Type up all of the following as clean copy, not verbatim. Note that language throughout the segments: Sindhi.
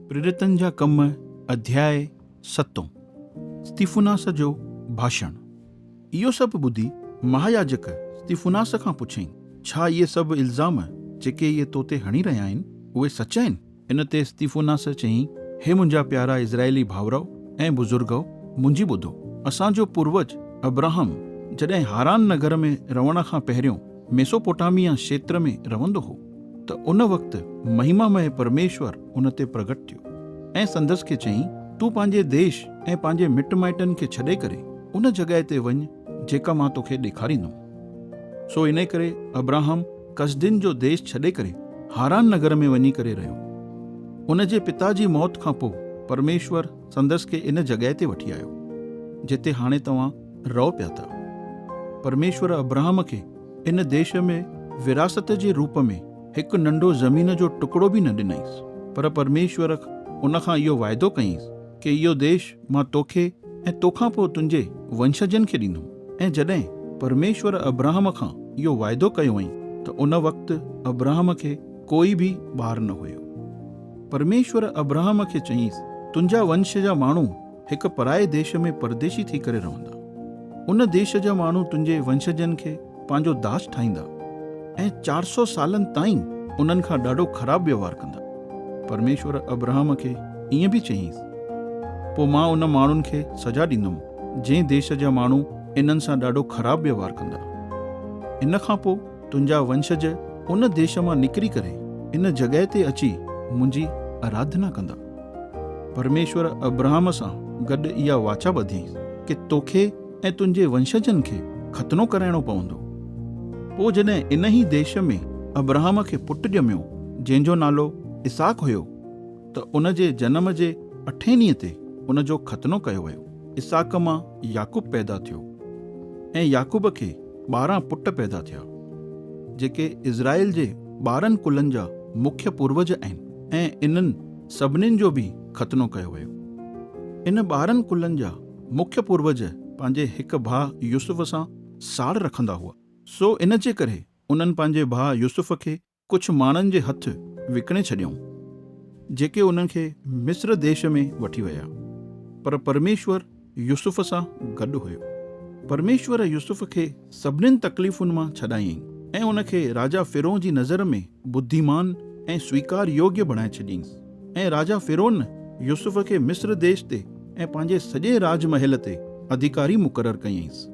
پريريتن جا ڪم اڌياء ستون، استيفناس جو ڀاشڻ. اهو سڀ ٻڌي مهاياجڪ استيفناس کان پڇيائين، ڇا اهي سڀ الزام جيڪي اهي تو تي هڻي رهيا آهن، اهي سچ آهن؟ ان تي استيفناس چيائين، هي منهنجا پيارا اسرائيلي ڀائرؤ ۽ بزرگؤ، منهنجي ٻڌو. اسان جو پوروج ابراهم جڏهن هاران نگر ۾ رهڻ کان پهريون ميسوپوٽاميا کيتر ۾ رهندو هو ته ان وقت مهيمامئه پرميشور ان تي پرگٽ ٿيو ۽ سندس کي چيائين، تون پنهنجي ديش ۽ پنهنجي مٽ مائٽن کي ڇڏي ڪري ان جڳهه تي وڃ جيڪا مان توکي ڏيکاريندم. سو انهي ڪري ابراهم ڪسدين جو ديش ڇڏي ڪري هاران نگر ۾ وڃي ڪري رهيو. ان جي پتا جي موت کان پوء پرميشور سندس کي ان جڳهه تي وٺي آيو، جتي هاڻي توهان رهو پيا ٿا. پرميشور ابراهم کي ان ديش ۾ وراثت جي روپ ۾ هڪ ننڍو زمين جو ٽڪڙو به نه ڏنائينس، پر پرميشور ان کان اهو واعدو ڪيائينس ڪي اهو ديش مان توکي ۽ توکان پوء تنهنجي ونشجن کي ڏيندم. ۽ جڏهن پرميشور ابراهم کان اهو واعدو ڪيو هئائين ته ان وقت ابراهم کي ڪوئي به ٻار نه هيو. پرميشور ابراهم کي چيائينس، تنهنجا ونش جا ماڻهو هڪ پرائي ديش ۾ پرديشي ٿي ڪري رهندا. ان ديش جا ماڻهو تنهنجي ونشجن کي پنهنجو داس ٺاهيندا ۽ 400 سالن تائين انهن کان ڏاڍو خراب ويوهار ڪندا. پرميشور ابرهام کي ائين به چيائينس، پوء مان ان ماڻهن کي سزا ڏيندم، جنهن ديش جا ماڻهو انهن سان ڏاڍو خراب ويوهار ڪندا. ان کان پوء تنهنجا ونشج ان ديش مان نڪري ڪري ان جڳهه تي اچي منهنجي آراڌنا ڪندا. پرميشور ابرهام سان گڏ اها واچا ٻڌيائينس ڪي توکي ۽ تنهنجي ونشجن کي ختنو ڪرائڻو پوندو. پوء جڏهن انهي ديش ۾ ابرهام کي پٽ ڄميو، جنهن جو نالو اسحاق هيو، ته ان جي جنم جي اٺين ڏينهن تي ان جو ختنو ڪيو ويو. اسحاق مان يعقوب پيدا ٿيو ۽ يعقوب کي 12 پٽ پيدا ٿيا، جيڪي اسرائيل جي 12 ڪلن جا مکيه پوروج آهن ۽ انهن سڀنين جو به ختنو ڪيو ويو. ان 12 ڪلن جا مکيه پوروج پنهنجي هڪ ڀاء يوسف سان ساڙ رکندا هئا. سو ان جي ڪري انهن پنهنجي ڀاء يوسف کي ڪجهه ماڻهن جي هٿ وڪڻي ڇڏيائون، جيڪي انهن کي مصر ديش ۾ وٺي ويا. پر پرميشور يوسف سان گڏ هيو. پرميشور يوسف کي سڀنين تڪليفن مان ڇڏايائين ۽ ان کي راجا فرعون جي نظر ۾ ٻڌيمان ۽ سويڪار يوگيه بڻائي ڇڏيائينس. ۽ راجا فرعون يوسف کي مصر ديش تي ۽ پنهنجي سڄي راڄ محل تي اڌيڪاري مقرر ڪيائينس.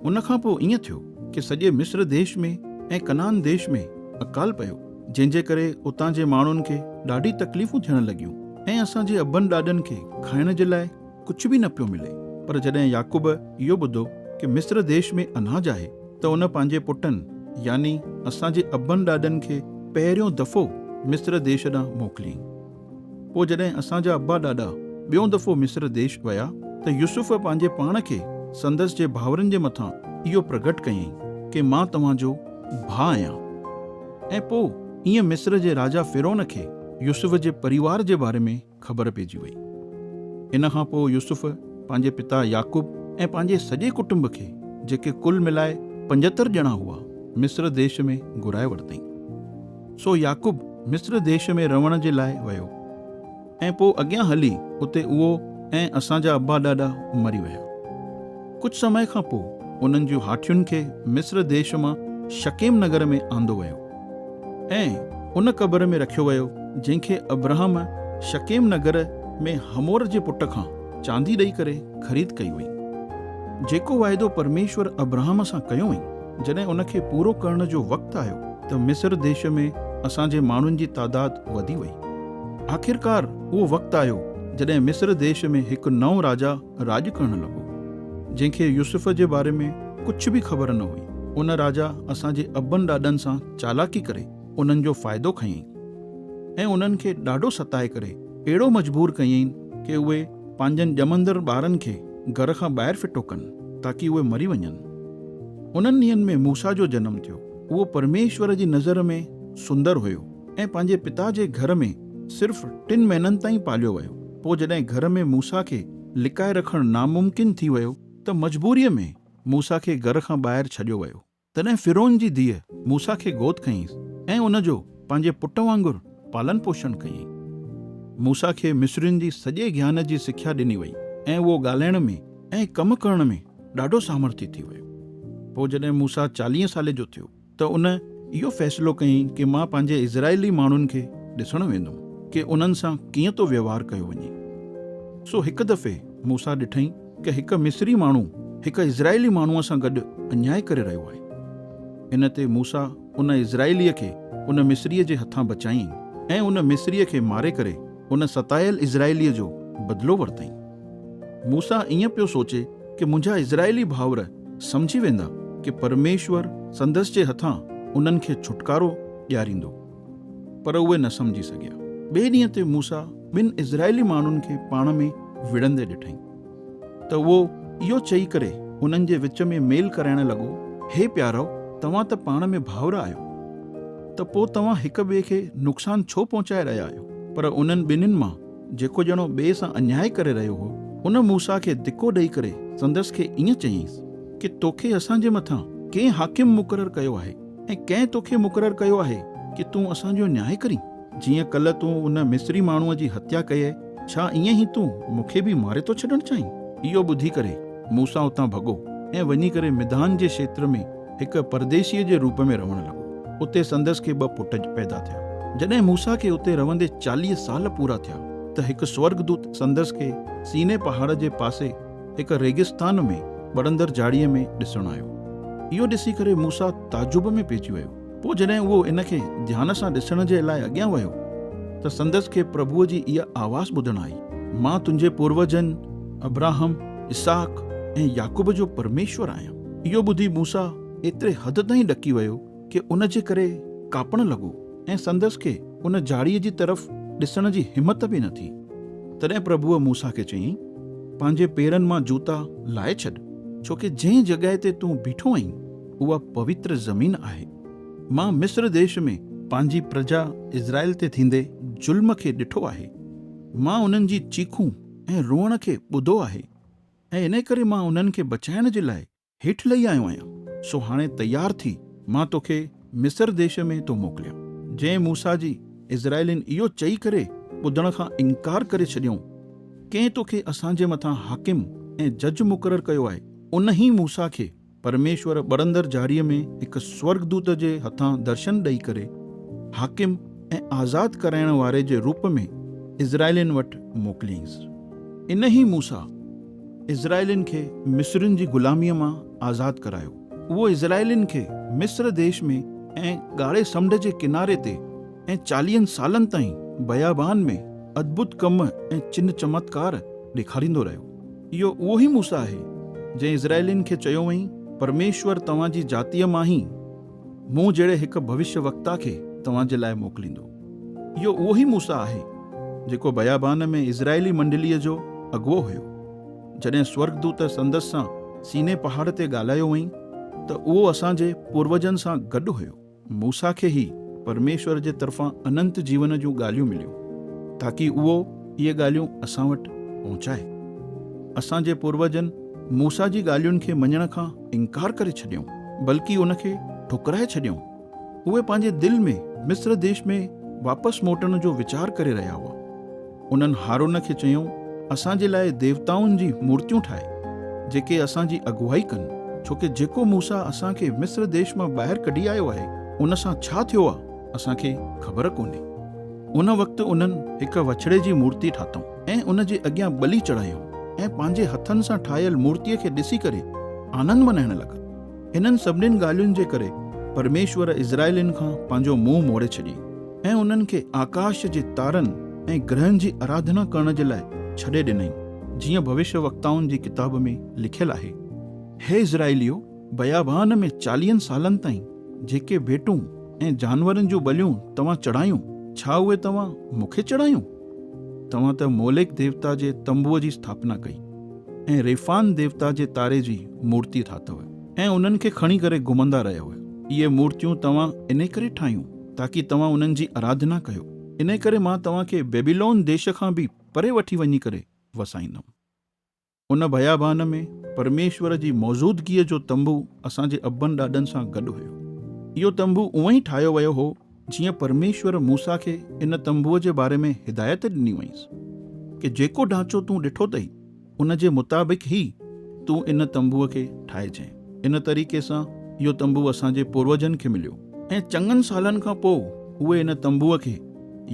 ان کان پوء ائين ٿيو ڪي سڄي مصر ديش ۾ ۽ ڪنعان ديش ۾ اڪال پيو، جنهن جي ڪري اتان جي ماڻهن کي ڏاڍي تڪليفون ٿيڻ لڳيون ۽ اسان جي ابن ڏاڏن کي کائڻ جي لاء ڪجهه به نه پيو ملي. پر جڏهن يعقوب اهو ٻڌو ڪي مصر ديش ۾ اناج آهي ته ان پنهنجي پٽن يعني اسان جي ابن ڏاڏن کي پهريون دفعو مصر ديش ڏانهن موڪليائين. پوء جڏهن اسان جا ابا ڏاڏا ٻيون دفعو مصر ديش ويا ته يوسف پنهنجي پاڻ کي سندس جي ڀائرن جي مٿان اهو پرگهٽ ڪيائين ڪي مان توهان جو ڀاء آهيان. ۽ پوء ائين مصر جي راجا فرعون کي يوسف جي پريوار جي باري ۾ خبر پئجي وئي. ان کان پوء يوسف پنهنجي پتا يعقوب ۽ پنهنجي سڄي ڪٽنب کي، جيڪي ڪل ملائي 75 ڄڻا هئا، مصر ديش ۾ گهرائي ورتائين. سو يعقوب مصر ديش ۾ رهڻ جي لاء ويو ۽ پوء اڳيان هلي اتي اهو ۽ اسان جا ابا ڏاڏا مري ويا. ڪجهه سمي کان پوء انهن جون هاٺين کي مصر ديش مان شڪيم نگر ۾ آندو ويو ۽ ان قبر ۾ رکيو ويو، جنهن کي ابرهام شڪيم نگر ۾ حمور جي پٽ کان چاندي ڏئي ڪري خريد ڪئي هئي. جيڪو واعدو پرميشور ابرهام سان ڪيو هئائين، جڏهن ان کي پورو ڪرڻ جو وقت آيو ته مصر ديش ۾ اسان جي ماڻهن جي تعداد وڌي وئي. آخرڪار اهو وقت آيو جڏهن مصر ديش ۾ هڪ نئون راجا راڄ ڪرڻ لڳو، جنهن کي يوسف جي باري ۾ ڪجهه به خبر نه هئي. ان راجا اسان جي ابن ڏاڏن سان چالاڪي ڪري انهن جو فائدو کنيائين ۽ انهن کي ڏاڍو ستائي ڪري اهڙو مجبور ڪيائين ڪي اهي پنهنجن ڄمندڙ ٻارن کي گهر کان ٻاهر ڦٽو ڪن تاڪي اهي مري وڃن. انهن ڏينهن ۾ موسيٰ جو جنم ٿيو. اهو پرميشور جي نظر ۾ سندر هيو ۽ پنهنجي پتا جي گهر ۾ صرف ٽن مهينن تائين پاليو ويو. پوء جڏهن گهر ۾ موسيٰ کي لڪائي رکڻ ناممڪن ٿي ويو ته مجبوريء ۾ موسيٰ کي گهر کان ٻاهر ڇڏيو ويو. تڏهن فرعون جي ڌيء موسيٰ کي گود کنيس ۽ ان جو پنهنجي پٽ وانگر پالن پوشڻ ڪيائين. موسيٰ کي مصرين جي سڄي گيان جي سکيا ڏني وئي ۽ اهو ڳالهائڻ ۾ ۽ ڪم ڪرڻ ۾ ڏاڍو سامرٿي ٿي ويو. پوء جڏهن موسيٰ چاليهين سالي جو ٿيو ته ان اهو فيصلو ڪيائين ڪي مان پنهنجي اسرائيلي ماڻهن کي ڏسڻ ويندم ڪي انهن سان ڪيئن ٿو ويوهار ڪيو وڃي. سو هڪ دفعي موسيٰ ڏٺائين ڪي هڪ مصري ماڻهو هڪ اسرائيلي ماڻهوء سان گڏ انياء ڪري رهيو آهي. ان تي موسيٰ ان اسرائيليء کي ان مصريء جي هٿان بچايائين ۽ ان مصريء کي ماري ڪري ان ستايل اسرائيليء جو بدلو ورتائين. موسيٰ ائين پيو سوچي ڪي منهنجا اسرائيلي ڀائر سمجهي ويندا ڪي پرميشور سندس جي هٿان انهن کي ڇوٽڪارو ڏياريندو. پر اهي نه سمجهي سگهيا. ٻئي ڏينهن تي موسيٰ ٻن اسرائيلي ماڻهن کي پاڻ ۾ وڙهندي ڏٺائين. ته اهو اهو چئي ڪري انهن جي وچ ۾ ميل ڪرائڻ لڳو، هي پيارؤ، توهان ته پاڻ ۾ ڀائر آهيو، ته پوء توهان هڪ ٻئي کي نقصان ڇو پهچائي رهيا آهيو؟ پر انهن ٻنهين مان جيڪو ڄڻو ٻئي سان انياء ڪري رهيو هو، ان موسيٰ کي ڌڪو ڏئي ڪري سندس کي ائين چيائينس، ڪي توکي اسان جي مٿان ڪنهن حاڪم مقرر ڪيو آهي ۽ ڪنهن توکي مقرر ڪيو آهي ڪي تون اسان جو نياء ڪرين؟ جيئن ڪلهه تون ان مصري ماڻهوء جي هتيا ڪيئي، ڇا ائين ئي تون مون کي به ماري ٿو ڇڏڻ چاهين؟ اهو ٻڌي ڪري موسيٰ اتان ڀڳو ۽ وڃي ڪري مدان جي کيتر ۾ هڪ پرديسيء جي روپ ۾ رهڻ لڳو. اتي سندس کي ٻه پٽ پيدا ٿيا. جڏهن موسيٰ کي اتي رهندي 40 سال پورا ٿيا ته هڪ سورڳدوت سندس کي سيني پهاڙ جي پاسي هڪ ريگستان ۾ ٻرندڙ جاڙيء ۾ ڏسڻ آيو. اهو ڏسي ڪري موسيٰ تعجب ۾ پئجي ويو. پوء جڏهن اهو ان کي ڌيان سان ڏسڻ جي لاء اڳيان ويو ته سندس کي پرڀوء جي اها آواز ٻڌڻ آئي، مان تنهنجي پوروجن ابراهم، اسحاق ۽ يعقوب جو پرميشور آهيان. اهو ٻڌي موسيٰ ايتري حد تائين ڏڪي ويو ڪي ان جي ڪري ڪاپڻ لڳو ۽ سندس کي ان جاڙيء جي طرف ڏسڻ جي همت به نه ٿي. تڏهن پرڀوء موسيٰ کي چيائين، پنهنجي پيرن مان جوتا لاهي ڇڏ، ڇو ڪي جنهن جڳهه تي تون بيٺو آهين، اها پوتر زمين آهي. مان مصر ديش ۾ پنهنجي پرجا اسرائيل تي ٿيندي ظلم کي ڏٺو آهي. مان انهن جي چيخون ۽ روئڻ کي ٻڌو آهي ۽ انهي ڪري مان انهن کي بچائڻ جي لاء هيٺ لهي آيو آهيان. سو هاڻي تيار ٿي، مان توکي مصر ديش ۾ ٿو موڪليان. جنهن موسيٰ جي اسرائيلين اهو چئي ڪري ٻڌڻ کان انڪار ڪري ڇڏيائون، ڪنهن توکي اسان جي مٿان حاڪم ۽ جج مقرر ڪيو آهي؟ انهي موسيٰ کي پرميشور ٻرندڙ جاريء ۾ هڪ سورڳدوت جي هٿان درشن ڏئي ڪري حاڪم ۽ آزاد ڪرائڻ واري جي روپ ۾ اسرائيلين وٽ موڪليائينس. انهيء موسيٰ اسرائيلين کي مصرين جي غلاميء مان آزاد ڪرايو. اهو اسرائيلين کي مصر ديش ۾ ۽ ڳاڙهي سمنڊ جي ڪناري تي ۽ چاليهن سالن تائين بيابان ۾ ادڀت ڪم ۽ چن چمتڪار ڏيکاريندو رهيو. اهو اهو ئي موسيٰ آهي، جنهن اسرائيلين کي چيو هئائين، پرميشور توهان جي جاتيء مان ئي مون جهڙي هڪ ڀوشيه وڪتا کي توهان جي لاء موڪليندو. اهو اهو ئي موسيٰ آهي، جيڪو بيابان ۾ اسرائيلي منڊليء جو اڳوو هيو. جڏهن سورڳدوت سندس سان سيني پهاڙ تي ڳالهايو هئائين ته اهو اسان جي پوروجن سان گڏ هيو. موسيٰ کي ئي پرميشور جي طرفان اننت جيون جون ڳالهيون مليون، تاڪي اهو اهي ڳالهيون اسان وٽ پهچائي. اسان جي پوروجن موسيٰ جي ڳالهين کي مڃڻ کان انڪار ڪري ڇڏيائون، بلڪ ان کي ٺڪرائي ڇڏيائون. اهي پنهنجي دل ۾ مصر ديش ۾ واپس موٽڻ جو ويچار ڪري رهيا هئا. انهن هارون کي چيائون، اسان جي لاء ديوتائن جي مورتيون ٺاهه، جيڪي اسان جي اڳواهي ڪن، ڇو ڪي جيڪو موسيٰ اسان کي مصر ديش مان ٻاهر ڪڍي آيو آهي، ان سان ڇا ٿيو آهي، اسان کي خبر ڪونهي. ان وقت انهن هڪ وڇڙي جي مورتي ٺاتائون ۽ ان جي اڳيان ٻلي چڙهايائون ۽ پنهنجي هٿن سان ٺاهيل مورتيء کي ڏسي ڪري آنند منائڻ لڳا. انهن سڀنين ڳالهين جي ڪري پرميشور اسرائيلين کان پنهنجو منهن موڙي ڇڏيائين ۽ انهن کي آڪاش جي تارن ۽ گرهن جي آراڌنا ڪرڻ جي لاء ڇڏي ڏنائين، جيئن ڀوشيه وڪتائن جي ڪتاب ۾ لکيل آهي. هي اسرائيليو، بيابان ۾ چاليهن سالن تائين جيڪي ڀيٽون ۽ جانورن جون ٻليون توهان چڙهايون، ڇا اهي توهان مون کي چڙهايون؟ توهان ته موليڪ ديوتا جي تنبوء جي اسٿاپنا ڪئي. ۽ ريفان ديوتا جي تاري جي مورتي ٺاتو ۽ انهن کي کڻي ڪري گهمندا رهيؤ. اهي مورتيون توهان انهي ڪري ٺاهيون تاڪي توهان انهن جي آراڌنا ڪيو. انهي ڪري مان توهان کي بيبيلون ديش کان به پري وٺي وڃي ڪري وسائيندم. ان بيابان ۾ پرميشور جي موجودگيء جو تنبو اسان جي ابن ڏاڏن سان گڏ هيو. اهو تنبو اونئن ئي ٺاهيو ويو هو. جيئن پرميشور موسيٰ کي ان تنبوء جي باري ۾ هدايت ڏني هئائينس، ڪي جيڪو ڍانچو تون ڏٺو اٿئي، ان جي مطابق ئي تون ان تنبوء کي ٺاهجانء. ان طريقي سان اهو تنبو اسان جي پوروجن کي مليو ۽ چڱن سالن کان پوء اهي ان تنبوء کي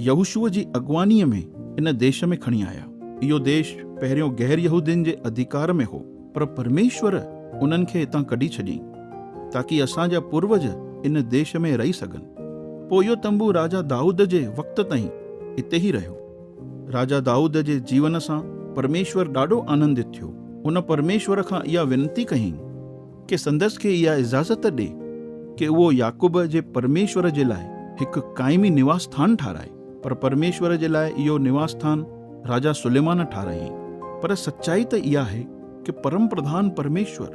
يهوشوع جي اڳواڻيء ۾ ان ديش ۾ کڻي آيا. اهو ديش پهريون غير يهودين جي اڌيڪار ۾ هو، پر پرميشور انهن کي هتان ڪڍي ڇڏيائين، تاڪي اسان جا پوروج ان ديش ۾ رهي سگهن. پوء اهو تنبو راجا دائود جي وقت تائين اتي ئي رهيو. راجا دائود جي جيون سان پرميشور ڏاڍو آنندت ٿيو. هن پرميشور کان اها وينتي ڪيائين ڪي سندس کي اها اجازت ڏي ڪي اهو يعقوب جي پرميشور جي لاء هڪ قائمي نواس ٿان ٺاهرائي. پر پرميشور جي لاء اهو نواس ٿان راجا سليمان ٺاهرايائين. پر سچائي ته اها آهي ڪي پرم پرڌان پرميشور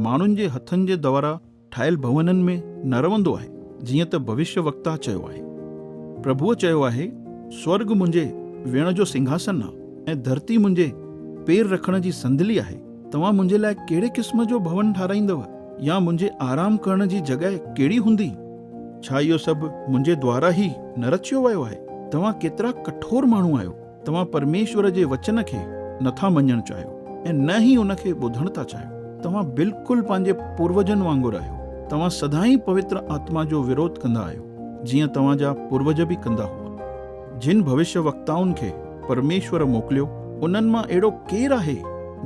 ماڻهن جي هٿن جي دوارا ٺاهيل ڀونن ۾ نه رهندو آهي، جيئن ته ڀوشيه وڪتا چيو آهي. پرڀوء چيو آهي، سورڳ منهنجي ويهڻ جو سنگهاسن آ ۽ ڌرتي منهنجي پير رکڻ جي صندلي آهي. توهان منهنجي لاء ڪهڙي قسم جو ڀون ٺاراهيندؤ يا منهنجي آرام ڪرڻ جي جڳهه ڪهڙي هوندي؟ ڇا اهو سڀ منهنجي دوارا ئي نه رچيو ويو آهي؟ توهان ڪيترا ڪٺور ماڻهو آهيو! توهان پرميشور جي وچن کي نه ٿا مڃڻ چاهيو ۽ نه ئي ان کي ٻڌڻ ٿا چاهيو. توهان بلڪل پنهنجي پوروجن وانگر آهيو. توهان سدائين پوتر آتما جو وروڌ ڪندا آهيو، جيئن توهان جا پوروج به ڪندا هئا. جن ڀوشيه وڪتائن کي پرميشور موڪليو، انهن مان اهڙو ڪير آهي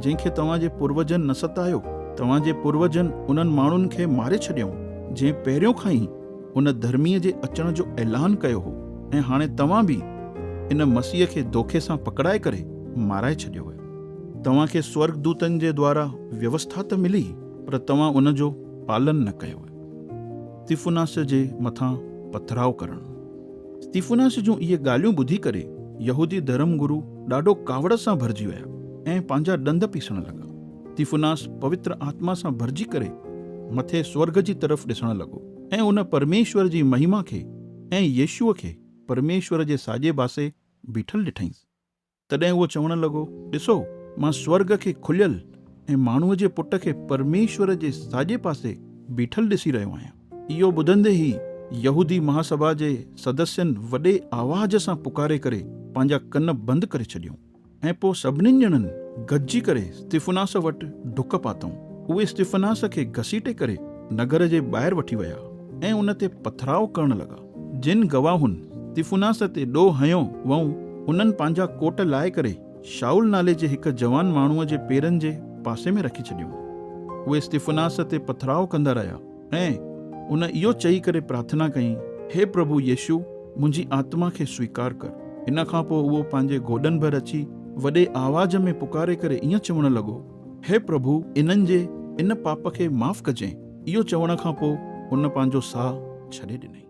جنهن کي توهان جي پوروجن نه ستايو؟ توهان جي پوروجن انهن ماڻهن کي ماري ڇڏيائون، جنهن پهريون کان ئي ان ڌرميء جي اچڻ جو اعلان ڪيو هو ۽ هاڻي توهان به ان مسيح کي دوکي سان پڪڙائي ڪري مارائي ڇڏيو ويو. توهان کي سورڳدوتن جي دوارا ويوسٿا ته ملي پر توهان ان جو پالن نه ڪيو. استيفناس جي مٿان پٿراء ڪرڻ. استيفناس جون اهي ڳالهيون ٻڌي ڪري يهودي ڌرم گرو ڏاڍو ڪاوڙ سان ڀرجي ويا ۽ پنهنجا ڏند پيسڻ لڳا. استيفناس پوتر آتما سان ڀرجي ڪري مٿي سورڳ جي طرف ڏسڻ لڳو ۽ ان پرميشور جي مهما کي ۽ يسوع کي پرميشور جي ساڄي پاسي بيٺل ڏٺائينس. تڏهن اهو چوڻ لڳو، ڏسو، مان سورڳ کي کليل ۽ ماڻهوء جي پٽ کي پرميشور جي ساڄي پاسي بيٺل ڏسي رهيو آهيان. اهو ٻڌندي ئي يهودي مهاسڀا جي سدسين وڏي آواز سان پڪاري ڪري پنهنجا ڪن بند ڪري ڇڏيائون. ۽ پوء سڀني ڄڻن گڏجي ڪري استفناس وٽ ڊڪ پاتائون. اهي استفناس کي گهسيٽي ڪري نگر جي ٻاهر وٺي ويا ۽ ان تي پٿراء ڪرڻ لڳا. جن گواهن استفناس تي ڏوهه هنيو هئائون، انهن پنهنجا ڪوٽ لاهي ڪري شائول نالي جي هڪ جوان ماڻهوء جي پيرن جي پاسي ۾ رکي ڇڏيائون. اهي استفناس تي پٿراء ڪندا رهيا ۽ ان اهو چئي ڪري پرارٿنا ڪئي، هي پرڀو يسوع، منهنجي آتما کي سويڪار ڪر. ان کان پوء اهو پنهنجي گوڏن ڀر اچي وڏي آواز ۾ پڪاري ڪري ائين چوڻ لڳو، هي پرڀو، انهن جي ان پاپ کي معاف ڪجئين. اهو چوڻ کان پوء هن پنهنجو ساهه ڇڏي ڏنائين.